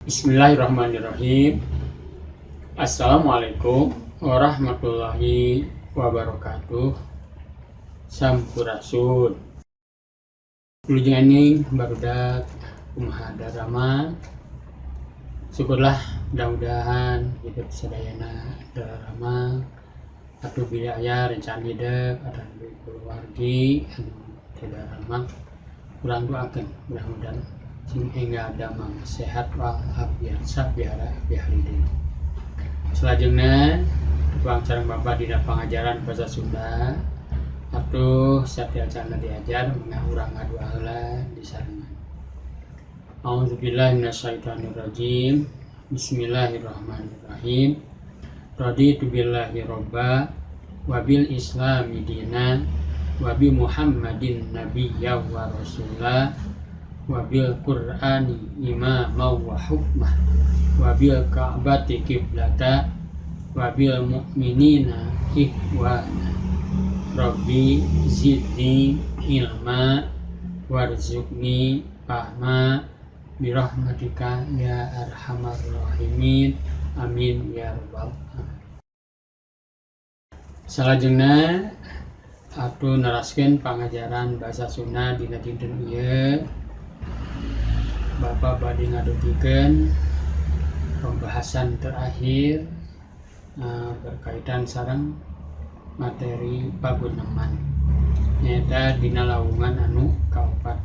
Bismillahirrahmanirrahim. Assalamualaikum warahmatullahi wabarakatuh. Sampurasun. Wilujeng enjing, barudak, kumaha daramang? Syukurlah, mudah-mudahan hidup sadayana daramang. Atau bila aya rencana hidup atau keluargi anu teu daramang, urang doakeun mudah-mudahan sing enggal damang, sehat walafiat, sabihara bihari. Salajengna tepang sareng Bapak dina pangajaran bahasa Sunda. Atuh sateuacanna diajar, mangga urang ngadua heula disarengan. A'udzubillahi minasyaitonirrajim. Bismillahirrahmanirrahim. Raditu billahi robba, wabil islami dina, wa bi Muhammadin nabiyya wa rasula, wabil qur'ani imama wa hukmah, wabil ka'bati kiblata, wabil mu'minina ikhwana. Rabbi zidni ilma warzuqni fahma birahmatika ya arhamar rahimin. Amin ya rabbal alamin. Salajengna atuh neraskeun pangajaran bahasa Sunda dina dinten ieu. Bapak bade ngadugikeun pembahasan terakhir berkaitan sareng materi paguneman, nyaeta dina lawungan anu kaopat.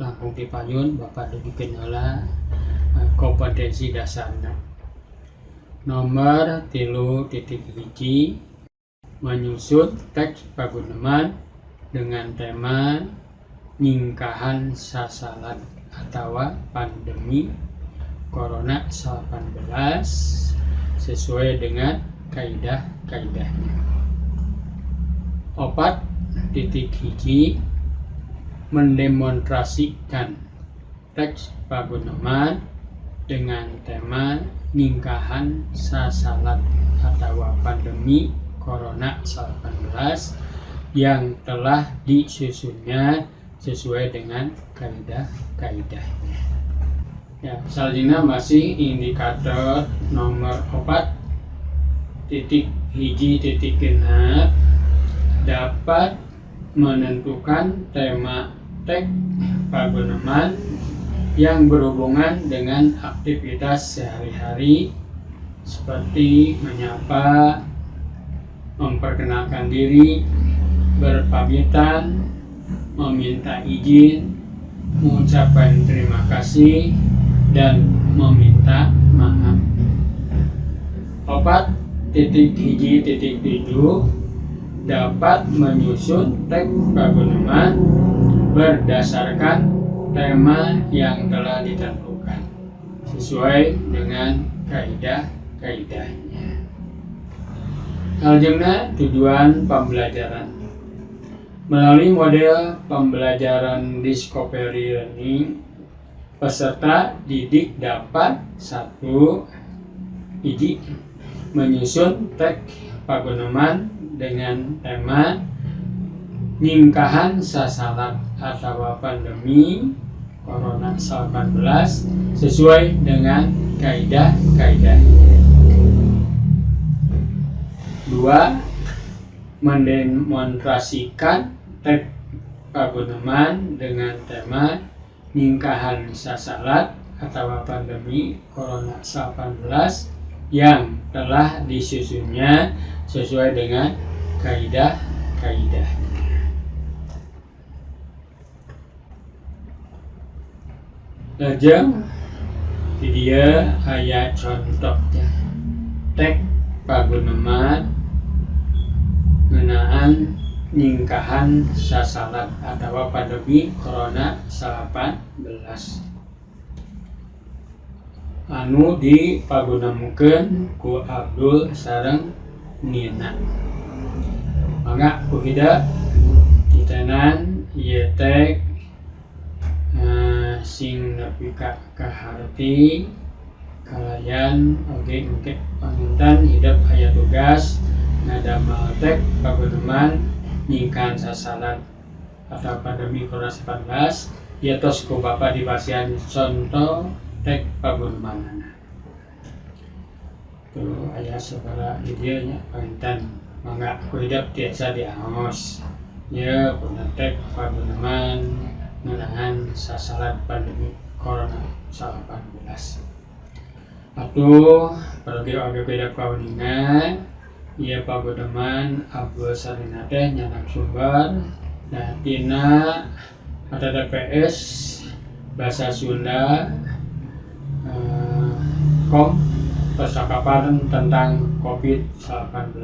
Langkung tipayun, Bapak dugikeun heula kompetensi dasarna. Nomor 3.1, menyusun teks paguneman dengan tema nyingkahan sasalad atau pandemi Corona 19 sesuai dengan kaidah-kaidahnya. 4.1, mendemonstrasikan teks paguneman dengan tema nyingkahan sasalad atau pandemi Corona 19 yang telah disusunnya sesuai dengan kaidah-kaidahnya. Ya, selanjutnya masih indikator nomor 4.1.6, dapat menentukan tema teks paguneman yang berhubungan dengan aktivitas sehari-hari seperti menyapa, memperkenalkan diri, berpamitan, meminta izin, mengucapkan terima kasih, dan meminta maaf. 4.1.7, dapat menyusun teks paguneman berdasarkan tema yang telah ditentukan sesuai dengan kaidah-kaidahnya. Selanjutnya, tujuan pembelajaran. Melalui model pembelajaran Discovery Learning, peserta didik dapat: satu, hiji, menyusun teks paguneman dengan tema nyingkahan sasalad atau pandemi Corona 19 sesuai dengan kaidah-kaidah. Dua, mendemonstrasikan teks paguneman dengan tema nyingkahan sasalad atau pandemi Corona 19 yang telah disusunnya sesuai dengan kaidah-kaidahnya. Lajeng di dieu aya contohnya teks paguneman ngeunaan nyingkahan sasalad atau pandemi Corona 19 anu dipagunemkeun ku Abdul sareng Nina. Mangga ku hidep ditenan ieu teks sing nepi ka kaharti kalayan oge engke panginten hidep aya tugas ngadamel teks paguneman nyingkahan sasalad atau pandemi Corona 19. Ieu tos ku Bapak dipasihan conto tek pagunemanana. Tuh aya sabaraha di dieu nya panginten mangga ku hidep tiasa diantos. Ieu kuna tek paguneman ngeunaan sasalad pandemi corona 19. Atuh pergi oge ku hidep kauninga ieu paguneman Abdul Sarina teh nyanak sumber nah tina HTTPS bahasa Sunda com percakapan tentang COVID-19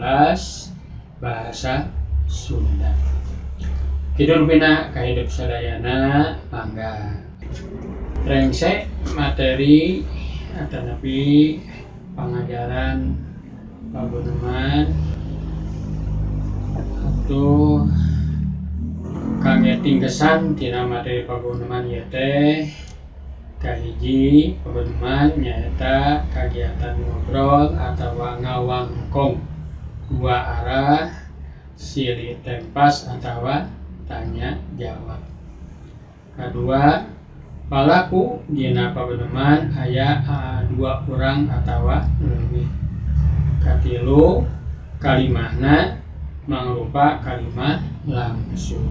bahasa Sunda. Kitu rupina ka hidep sadayana, mangga. Rengse materi atanapi pangajaran paguneman. Atuh kangge tingkesan tina materi paguneman ieu teh, kahiji, paguneman nyaeta kagiatan ngobrol atawa ngawangkong dua arah, silih tempas atawa tanya jawab. Kadua, palaku dina paguneman aya dua urang atawa leuwih. Katilu, kalimahna mangrupa kalimah langsung.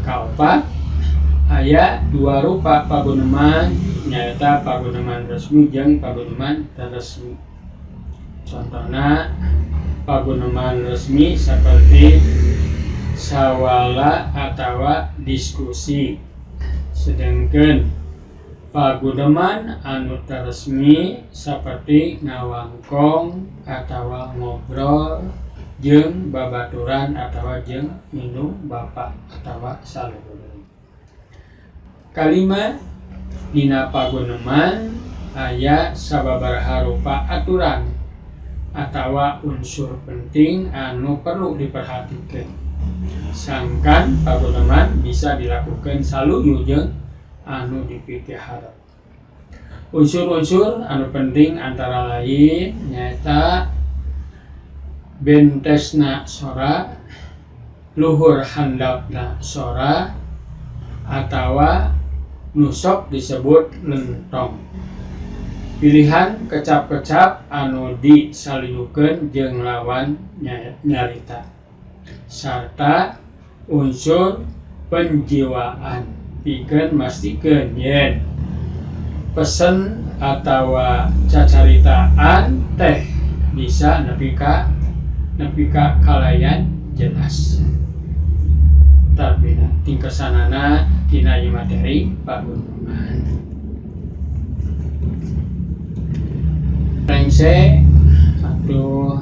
Kaopat, aya dua rupa paguneman, nyaeta paguneman resmi jeung paguneman teu resmi. Contohna, paguneman resmi seperti sawala atawa diskusi, sedangkan paguneman anu teu resmi seperti ngawangkong atawa ngobrol jeung babaturan atawa jeung indung bapa atawa saluhureun. Kalima, dina paguneman aya sababaraha rupa aturan atawa unsur penting anu perlu diperhatikeun sangkan paguneman bisa dilakukan saluyu jeung anu dipikaharep. Unsur-unsur anu penting antara lain nyaeta bentesna sora, luhur handapna sora atawa nu sok disebut lentong, pilihan kecap-kecap anu disaluyukeun jeung lawan nyarita, sarta unsur penjiwaan pikeun mastikeun yen pesen atawa cacaritaan teh bisa nepi ka kalayan jelas. Tarbina tingkesanana tina ieu materi paguneman. Rengse atuh,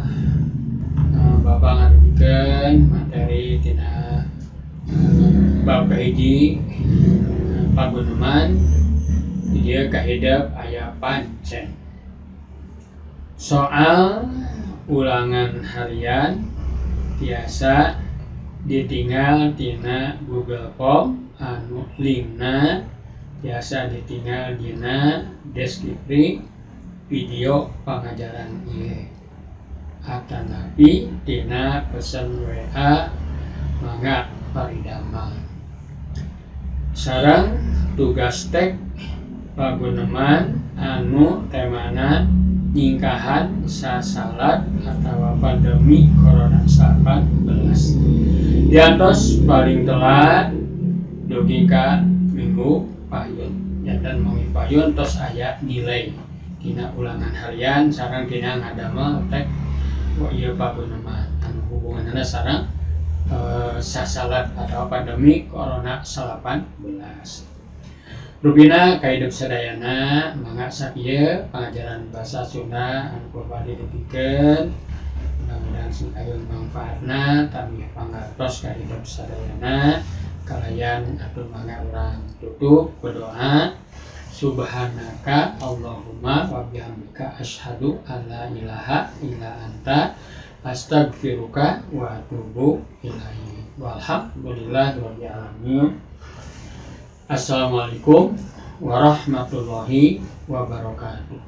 Bapak ngadugikeun materi tina bab kahiji paguneman. Di dieu kahidep aya pancen. Soal ulangan harian tiasa ditinggal tina Google Form anu linkna tiasa ditinggal dina deskripsi video pangajaran ieu atanapi tina pesen WA, mangga paridamel. Sareng tugas tek paguneman anu temana nyingkahan sasalad atawa pandemi corona 19 diantos paling telat dugi ka minggu payun. Janten minggu payun tos aya nilai tina ulangan harian sareng tina ngadamel tek ieu paguneman anu hubunganna sareng sasalad atau pandemi corona 19. Rupina ka hidep sadayana, mangga sakieu pangajaran bahasa Sunda anu ku Bapak didugikeun. Mudah-mudahan sing aya mangfaatna, tambih pangartos ka hidep sadayana. Kalayan atuh mangga urang tutup berdoa. Subhanaka Allahumma wa bihamdika asyhadu an la ilaha illa anta astagfiruka wa atubu ilaik. Walhamdulillahi rabbil alamin. Assalamualaikum warahmatullahi wabarakatuh.